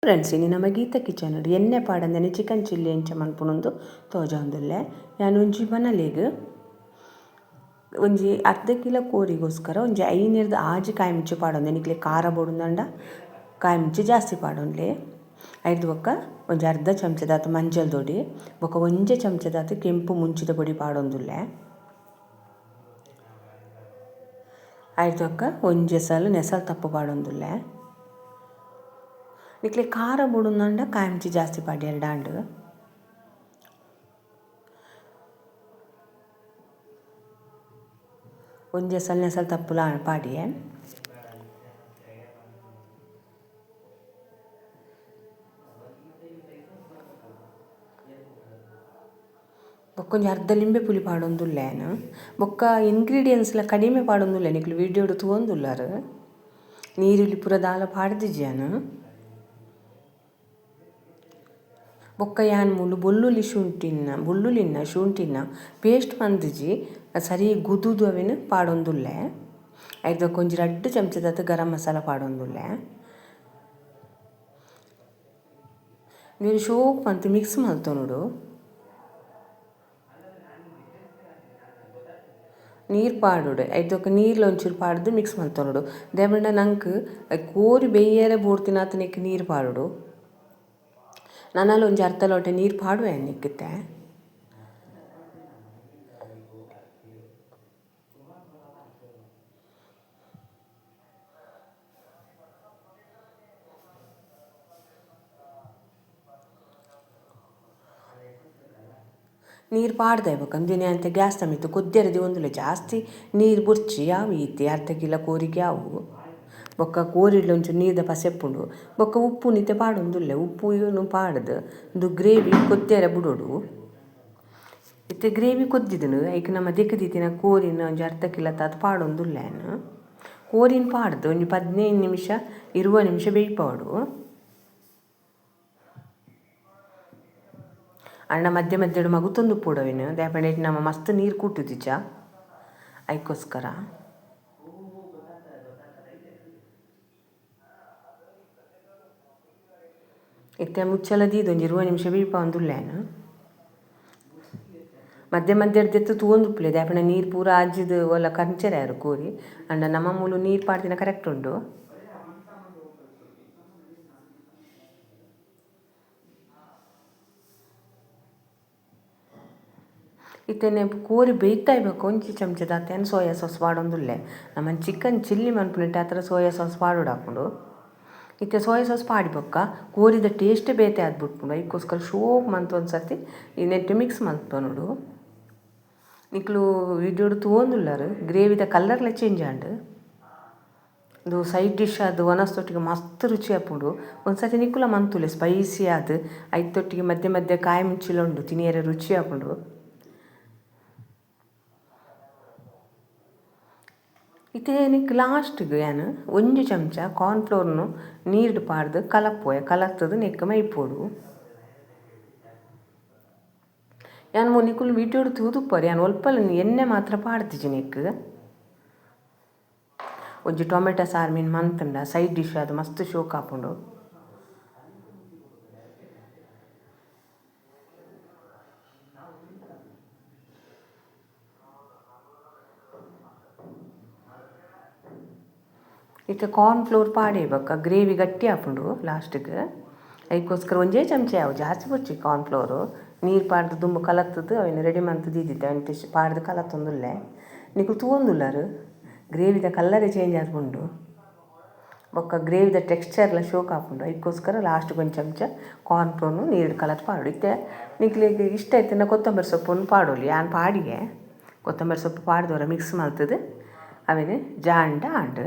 Friends, ಇನಿ ನಮ್ಮ Gita kitchen ಎಣ್ಣೆ ಪಾಡಂದನೆ ಚಿಕನ್ ಚಿಲ್ಲಿ ಎಂಚ ಮನ್ಪುನೊಂದು ತೋಜೊಂದುಲ್ಲೆ. ಯಾನ್ ಒಂಜಿ ಬನಲೆಗ್ ಒಂಜಿ ಅರ್ಧ ಕಿಲೋ ಕೋರಿಗೋಸ್ಕರ ಒಂಜಿ 5 6 ಕಾಯಿ ಮುಂಚಿ ಪಾಡೊಂದೆ. ನಿಕ್ಲೆ ಖಾರ ಬೋಡುಂದಂಡ ಕಾಯಿ ಮುಂಚಿ ಜಾಸ್ತಿ ಪಾಡೊನ್ಲೆ. ಐದು ಬೊಕ್ಕ ಒಂಜಿ ಅರ್ಧ ಚಮಚದಾತ್ ಮಂಜಲ್ ದೊಡಿ ಬೊಕ್ಕ ಒಂಜಿ ಚಮಚದಾತ್ ಕೆಂಪು ಮುಂಚಿದ ಪೊಡಿ ಪಾಡೊಂದುಲ್ಲೆ. ಐದು ಬೊಕ್ಕ ಒಂಜಿ ಸಲ ನೆಸಲ್ ತಪ್ಪು ಪಾಡೊಂದುಲ್ಲೆ. ನಿಕ್ಲೆ ಖಾರ ಬೋಡುಂದಂಡ ಕಾಯಿ ಮುಂಚಿ ಜಾಸ್ತಿ ಪಾಡಿ ಎರಡಾಂಡ್. ಒಂಜಿ ಸಲ ನೆಸಲ್ ತಪ್ಪುಲ ಪಾಡಿಯೆ. ಬೊಕ್ಕ ಒಂಜಿ ಅರ್ಧ ಲಿಂಬೆ ಪುಳಿ ಪಾಡೊಂದುಲ್ಲೆ ಯಾನ್. ಬೊಕ್ಕ ಇಂಗ್ರೀಡಿಯೆಂಟ್ಸ್ಲ ಕಡಿಮೆ ಪಾಡೊಂದುಲ್ಲೆ, ನಿಕ್ಲು ವಿಡಿಯೋಡು ತೂವೊಂದುಲ್ಲಾರ್. ನೀರುಳ್ಳಿ ಪೂರ ದಾಲ ಪಾಡ್ದಿಜಿ ಯಾನ್. ಬೊಕ್ಕ ಯಾನ್ ಮೂಲು ಬೊಲ್ಲುಲಿ ಶುಂಠಿನ ಬೊಳ್ಳುಲಿನ ಶುಂಠಿನ ಪೇಸ್ಟ್ ಮಂದಿಜಿ, ಸರಿ ಗುದುದು ಅವೆನ್ ಪಾಡೊಂದುಲ್ಲೆ. ಐರ್ದೊಕ್ಕ ಒಂಜಿ 2 ಚಮಚದಾತ್ ಗರಂ ಮಸಾಲ ಪಾಡೊಂದುಲ್ಲೆ. ನೀರು ಶೋಕ್ ಮಂತ್ ಮಿಕ್ಸ್ ಮಲ್ತೊನೊಡು. ನೀರು ಪಾಡೊಡು, ಐದೊಕ್ಕ ನೀರ್ಲ ಒಂಚೂರು ಪಾಡ್ದು ಮಿಕ್ಸ್ ಮಲ್ತೊನೊಡು. ದಾಯೆ ನಂಕ್ ಕೋರಿ ಬೇಯ್ಯರೆ ಬೋಡ್ತಿನಾತ್ ನೆಕ್ ನೀರು ಪಾಡೊಡು. ನನಲ ಒಂಜಿ ಅರ್ಧ ಲೋಟ ನೀರು ಪಾಡುವೆ ನಿಕ್ಕಿತ್ತೆ. ನೀರು ಪಾಡ್ದೆ ಬೊಕ್ಕ ಅಂದಿನ ಅಂತ ಗ್ಯಾಸ್ ತಮಿತು ಕೊದ್ಯರೆ ಒಂದುಲೆ ಜಾಸ್ತಿ ನೀರು ಬೊರ್ಚಿ ಯಾವು ಈತೆ ಅರ್ಧ ಕಿಲೋ ಕೋರಿಗೆ ಯಾವು. ಬೊಕ್ಕ ಕೋರಿಡ್ಲ ಒಂಚೂರು ನೀರ್ದ ಪಸೆಪ್ಪುಂಡು. ಬೊಕ್ಕ ಉಪ್ಪು ನಿತೆ ಪಾಡೊಂದುಲ್ಲೆ. ಉಪ್ಪು ಏನು ಪಾಡ್ದು ಉಂದು ಗ್ರೇವಿ ಕೊದ್ಯರೆ ಬುಡೊಡು. ಇತ್ತೆ ಗ್ರೇವಿ ಕೊದ್ದಿದನು ಐಕ್ ನಮ್ಮ ದೆಕ್ಕ್ ಕೋರಿನ ಒಂಜಿ ಅರ್ಧ ಕಿಲೋ ತಾತ್ ಪಾಡೊಂದುಲ್ಲೆ ಯಾನ್. ಕೋರಿನ ಪಾಡ್ದು ಒಂಜಿ 15 ನಿಮಿಷ 20 ನಿಮಿಷ ಬೇಯ್ಪಾವೊಡು. ಅಣ್ಣ ಮಧ್ಯ ಮಧ್ಯಡು ಮಗುತೊಂದು ಪೋಡವಿನ ದಾಯೆ ಪಂಡ ನಮ್ಮ ಮಸ್ತ್ ನೀರು ಕೂಟುದಿಜ ಐಕೋಸ್ಕರ. ಇತ್ತೆ ಮುಚ್ಚಲ ದೀದ್ ಒಂಜಿ 20 ನಿಮಿಷ ಬೇಯ್ಪಾವೊಂದುಲ್ಲೆ ಯಾನ್. ಮಧ್ಯ ಮಧ್ಯಡ್ ದೆತ್ತ್ ತೂವೊಂದುಪ್ಪುಲೆ ದಾಯೆ ಪಂಡ ನೀರು ಪೂರ ಆಜಿದ್ ಓಲ ಕಂಚೆರೆ ಆರು ಕೋರಿ. ಅಂಡ ನಮ್ಮ ಮೂಲು ನೀರು ಪಾಡ್ದಿನ ಕರೆಕ್ಟ್ ಉಂಡು. ಇತ್ತೆನೆ ಕೋರಿ ಬೇಯ್ತಾ ಇಬೇಕು ಒಂಜಿ ಚಮಚದಾತ್ ಯಾನ್ ಸೋಯಾ ಸಾಸ್ ಪಾಡೊಂದುಲ್ಲೆ. ನಮನ್ ಚಿಕನ್ ಚಿಲ್ಲಿ ಮನ್ಪುನೆಟ್ ಆತರ ಸೋಯಾ ಸಾಸ್ ಪಾಡೊಡಾಪುಂಡು. ಇತ್ತೆ ಸೋಯಾ ಸಾಸ್ ಪಾಡಿ ಬೊಕ್ಕ ಕೋರಿದ ಟೇಸ್ಟ್ ಬೇತೆ ಆದ್ ಬಿಟ್ಪುಂಡು. ಐಕೋಸ್ಕರ ಶೋಕ್ ಮಂತ್ ಒಂಜಿ ಸರ್ತಿ ಈ ನೆಟ್ಟ್ ಮಿಕ್ಸ್ ಮಲ್ತೊನೊಡು. ನಿಕ್ಲು ವಿಡಿಯೋಡು ತೂವೊಂದುಲ್ಲಾರ್ ಗ್ರೇವಿದ ಕಲರ್ಲ ಚೇಂಜ್ ಆಂಡ್. ಉಂದು ಸೈಡ್ ಡಿಶ್ ಆದ್ ವನಸ್ತೊಟ್ಟಿಗೆ ಮಸ್ತ್ ರುಚಿ ಆಪುಂಡು. ಒಂದ್ಸತಿ ನಿಕುಲ ಮಂತುಲೆ ಸ್ಪೈಸಿ ಆದ್ ಐತೊಟ್ಟಿಗೆ ಮಧ್ಯೆ ಮಧ್ಯೆ ಕಾಯಿ ಮುಂಚಿಲ ಉಂಡು ತಿನಿಯರೆ ರುಚಿ ಆಪುಂಡು. ಇತ್ತೆ ನಿಕ್ ಲಾಸ್ಟ್ಗ್ ಯಾನ್ ಒಂಜಿ ಚಮಚ ಕಾರ್ನ್ ಫ್ಲೋರ್ನು ನೀರ್ಡ್ ಪಾಡ್ದು ಕಲಪ್ಪುವೆ. ಕಲತ್ತದು ನೆಕ್ ಮೈಪೊಡು. ಯಾನ್ ನಿಕುಲು ವಿಡಿಯೋಡು ತೂದುಪ್ಪರ್ ಯಾನ್ ಒಲ್ಪಲ ಎಣ್ಣೆ ಮಾತ್ರ ಪಾಡ್ದಿಜಿ ನೆಕ್. ಒಂಜಿ ಟೊಮೆಟೊ ಸಾರು ಮೀನ್ ಮಂತುಂಡ ಸೈಡ್ ಡಿಶ್ ಆದ್ ಮಸ್ತ್ ಶೋಕ್ ಆಪುಂಡು. ಇತ್ತೆ ಕಾರ್ನ್ ಫ್ಲೋರ್ ಪಾಡಿ ಬೊಕ್ಕ ಗ್ರೇವಿ ಗಟ್ಟಿ ಆಪುಂಡು ಲಾಸ್ಟ್ಗ್. ಐಕೋಸ್ಕರ ಒಂಜೇ ಚಮಚ ಯಾವು ಜಾಸ್ತಿ ಬೊರ್ಚಿ ಕಾರ್ನ್ ಫ್ಲೋರು. ನೀರು ಪಾಡ್ದು ದುಂಬು ಕಲತ್ತದು ಅವೆನ್ ರೆಡಿ ಮಂತ್ ದೀದಿತ್ತೆ ಅವೆನ್ ಪಾಡ್ದು ಕಲತ್ತೊಂದುಲ್ಲೆ. ನಿಕುಲು ತೂವೊಂದುಲ್ಲಾರ್ ಗ್ರೇವಿದ ಕಲ್ಲರೇ ಚೇಂಜ್ ಆದುಂಡು. ಬೊಕ್ಕ ಗ್ರೇವಿದ ಟೆಕ್ಸ್ಚರ್ಲ ಶೋಕ್ ಆಪುಂಡು. ಐಕೋಸ್ಕರ ಲಾಸ್ಟ್ಗೆ ಒಂಜಿ ಚಮಚ ಕಾರ್ನ್ ಫ್ಲೋರ್ನು ನೀರು ಕಲತ್ ಪಾಡೊಡು. ಇತ್ತೆ ನಿಕ್ಲೆಗ್ ಇಷ್ಟ ಇತ್ತಿನ ಕೊತ್ತಂಬರಿ ಸೊಪ್ಪುನು ಪಾಡೊಲಿ. ಯಾನ್ ಪಾಡಿಯೆ ಕೊತ್ತಂಬರಿ ಸೊಪ್ಪು ಪಾಡ್ದೊರ ಮಿಕ್ಸ್ ಮಲ್ತದು ಅವೆನ್ ಜಾಂಡ ಆಂಡ್.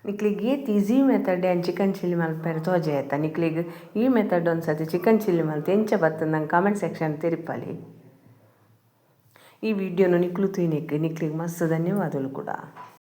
ನಿಕ್ಲೆಗ್ ಏತ್ ಈಸಿ ಮೆಥಡ್ ಯಾನ್ ಚಿಕನ್ ಚಿಲ್ಲಿ ಮಲ್ಪೆರೆ ತೋಜೆ ಆಯ್ತಾ. ನಿಕ್ಲೆಗ್ ಈ ಮೆಥಡ್ ಒಂದ್ಸತಿ ಚಿಕನ್ ಚಿಲ್ಲಿ ಮಲ್ತ್ ಎಂಚ ಬತ್ತುಂದು ನಂಗೆ ಕಾಮೆಂಟ್ ಸೆಕ್ಷನ್ ತೆರಿಪಾಲೆ. ಈ ವಿಡಿಯೋನು ನಿಕ್ಲು ತೂಯಿನೆಕ್ ನಿಕ್ಲೆಗ್ ಮಸ್ತ್ ಧನ್ಯವಾದಗಳು ಕೂಡ.